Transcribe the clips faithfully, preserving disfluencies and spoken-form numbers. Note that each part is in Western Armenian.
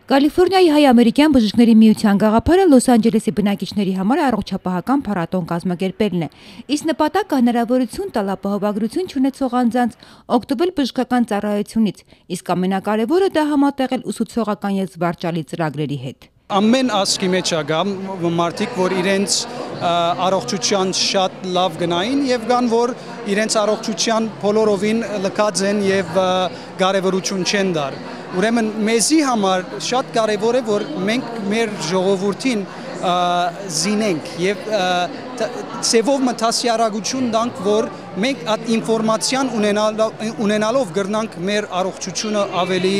Կալիֆոռնիայի հայ-ամերիկյան բժիշկների միության գաղափարը Լոս Անջելեսի բնակիչների համար առողջապահական փառատոն կազմակերպելն է, իսկ նպատակը հնարաւորութիւն տալ ապահովագրութիւն չունեցող անձանց օգտվել բժշկական ծառայությունից, իսկ ամենակարեւորը դա համատեղել ուսուցողական եւ զվարճալի ծրագրերի հետ։ Ամեն ազգի մեջ ա գամ մարդիկ, որ իրենց, ը, առողջութեան շատ լաւ գնային եւ կան, որ իրենց առողջութեան բոլորովին լքած են եւ, ը, կարեւորութիւն չեն տար։ Ուրեմն մեզի համար շատ կարեւոր է, որ մենք մեր ժողովուրդին, ը, զինենք եւ, ը, տ-, ձեւով մը դասյարակութիւն տանք, որ մենք այդ ինֆորմացիան ունենալ-, ունենալով կրնանք մեր առողջությունը ավելի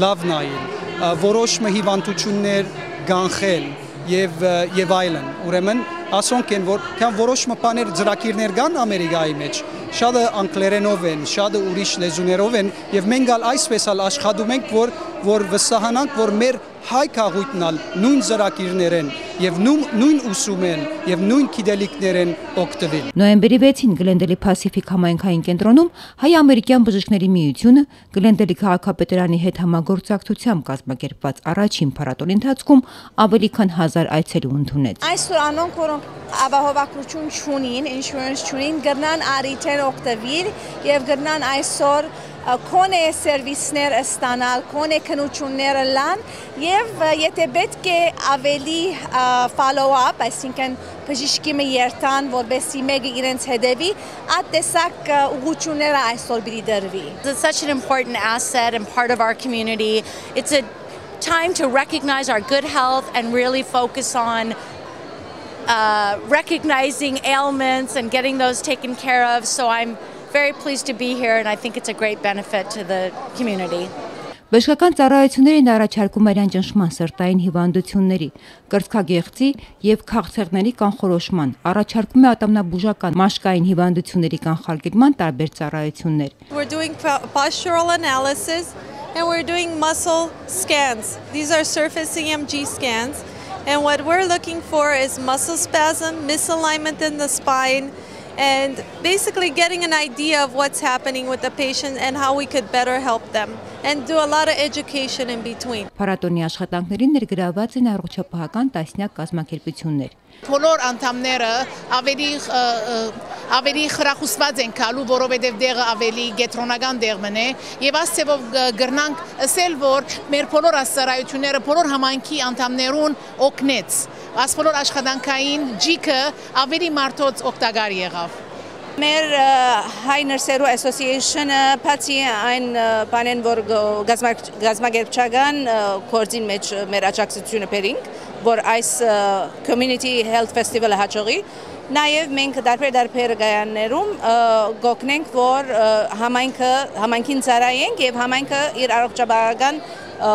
լաւ նայել, ը, որոշ մը հիվանդություններ կանխել եւ, ը, եւ այլն։ Ուրեմն ասոնք են, որ կան որոշ մը բաներ, ծրագիրներ կան Ամերիկայի մեջ, շատը անգլերենով են, շատը ուրիշ լեզուներով են, եւ մենք ալ այսպես ալ աշխատում ենք, որ, որ վստահանանք, որ մեր հայ քաղաքն ալ նոյն ծրագիրներէն եւ նոյն, նոյն ուսումէն եւ նոյն գիտելիքներէն օգտվին։ Նոյեմբերի վեցին Գլենդելի Փասիֆիկ համայնքային կենտրոնում հայ-ամերիկյան բժիշկների միությունը Գլենդելի քաղաքապետարանի հետ համագործակցությամբ կազմակերպուած առաջին փառատոնի ընթացքում ավելի քան հազար այցելու ընդունեց։ Այսօր անոնք, որոնք ապահովագրություն չունին, insurance չունին, կրնան առիթէն օգտվել եւ կրնան այսօր, ը, քոնէ սերվիսներ ստանալ, քոնէ քննութիւնները լան եւ, ը, եթե պէտք է ավելի, ը, follow-up, այսինքն բժիշկի մը երթան, որպեսզի մէկը իրենց հետեւի, այդ տեսակ, ը, ուղղությունները այսօր պիտի տրուի։ It's such an important asset and part of our community. It's a time to recognize our good health and really focus on, uh, recognizing ailments and getting those taken care of. So I'm very pleased to be here, and I think it's a great benefit to the community. Բժշկական ծառայություններին առաջարկում է իրան ճնշման սրտային հիվանդությունների, կրծքագեղձի եւ քաղցեղների կանխորոշման, առաջարկում է ատամնաբուժական մաշկային հիվանդությունների կանխարգելման տարբեր ծառայություններ։ We're doing po-, postural analysis and we're doing muscle scans. These are surface E M G scans. And what we're looking for is muscle spasm, misalignment in the spine, and basically getting an idea of what's happening with the patient and how we could better help them and do a lot of education in between. Փառատոնի աշխատանքներին ներգրաված են առողջապահական տասնյակ կազմակերպություններ։ Բոլոր անդամները ավելի, ը, ը, ավելի խրախուսված են գալու, որովհետև տեղը ավելի կեդրոնական տեղ մն է, եւ աս ձևով, ը, կրնանք ըսել, որ մեր բոլոր այս ծառայությունները բոլոր համայնքի անդամներուն օգնեց։ Այս բոլոր աշխատանքային ջիքը ավելի մարդոց օգտակար եղաւ։ Մեր, ը, հայ նրսերու ասոսիեյշնը, բացի այն, ը, բանեն, որ գ-, գազմագ-, գազմագերբչական, ը, գործին մեջ մեր աջակցությունը բերինք, որ այս, ը, Community Health Festival-ը հաջողի, նաեւ մենք տարբեր-տարբեր կայաններում, ը, կօգնենք, որ, ը, համայնքը, համայնքին ծառայենք եւ համայնքը իր առողջապահական, ը,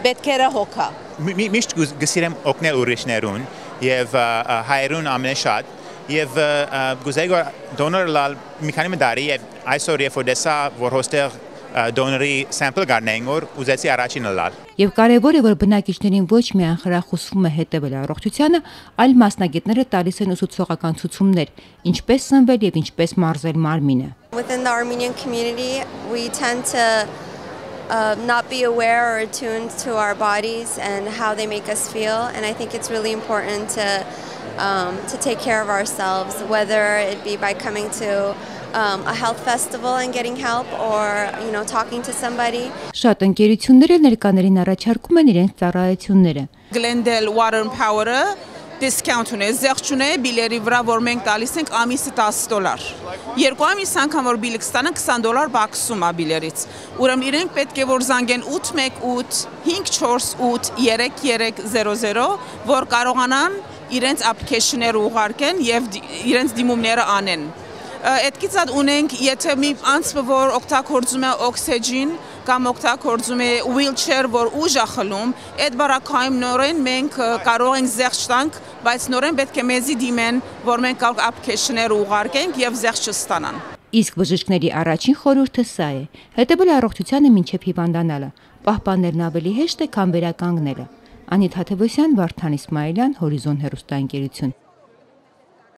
պէտքերը հոգա։ Մի-, մի-, միշտ կուզ-, կսիրեմ օգնել ուրիշներուն եւ, ը, ը, հայերուն ամենաշատ, եւ, ը, ը, կուզեի, որ դոնոր ըլալ մի քանի մը տարի, եւ այսօր, երբ որ տեսայ, որ հոստեղ, ը, դոնորի sample կ'առնեին, որ ուզեցի առաջին ըլալ։ Եվ կարևոր է, որ բնակիչներին ոչ միայն խրախուսվում է հետևել առողջությանը, այլ մասնագետները տալիս են ուսուցողական ցուցումներ, ինչպես սնվել եւ ինչպես մարզել մարմինը։ Within the Armenian community, we tend to, uh, not be aware or attuned to our bodies and how they make us feel. And I think it's really important to, um, to take care of ourselves, whether it be by coming to, um, a health festival and getting help, or, you know, talking to somebody. Շատ ընկերություններ էլ ներկաներին առաջարկում են իրենց ծառայությունները։ Glendale Water Power-ը discount ունէ, զեղչ ունէ բիլերի վրայ, որ մենք տալիս ենք ամիսը տաս դոլար։ Երկու ամիս անգամ որ բիլ կստանան, քսան դոլար պակսում ա բիլերից։ Ուրեմն իրենք պէտք է որ զանգեն ութ մեկ ութ, հինգ չորս ութ, երեք երեք զերո զերո, որ կարողանան իրենց application-ները ուղարկեն եւ դի-, իրենց դիմումները անեն։ Ը, այդքից ա ունենք, եթե մի անձ որ օգտագործում է օքսիջին կամ օգտագործում է wheelchair, որ ուժ ա խլում, այդ բարակայում նորեն մենք, ը, կարող ենք զեղչ տանք, բայց նորեն պէտք է մեզի դիմեն, որ մենք կարող application-ները ուղարկենք եւ զեղչ չստանան։ Իսկ բժիշկների առաջին խորհուրդը սա է՝ հետևել առողջությանը մինչեւ հիվանդանալը։ Պահպանելն ավելի հեշտ է, քան վերականգնելը։ Անիթա Թևոսյան, Վարդան Իսմայելյան, Հորիզոն հեռուստաընկերություն։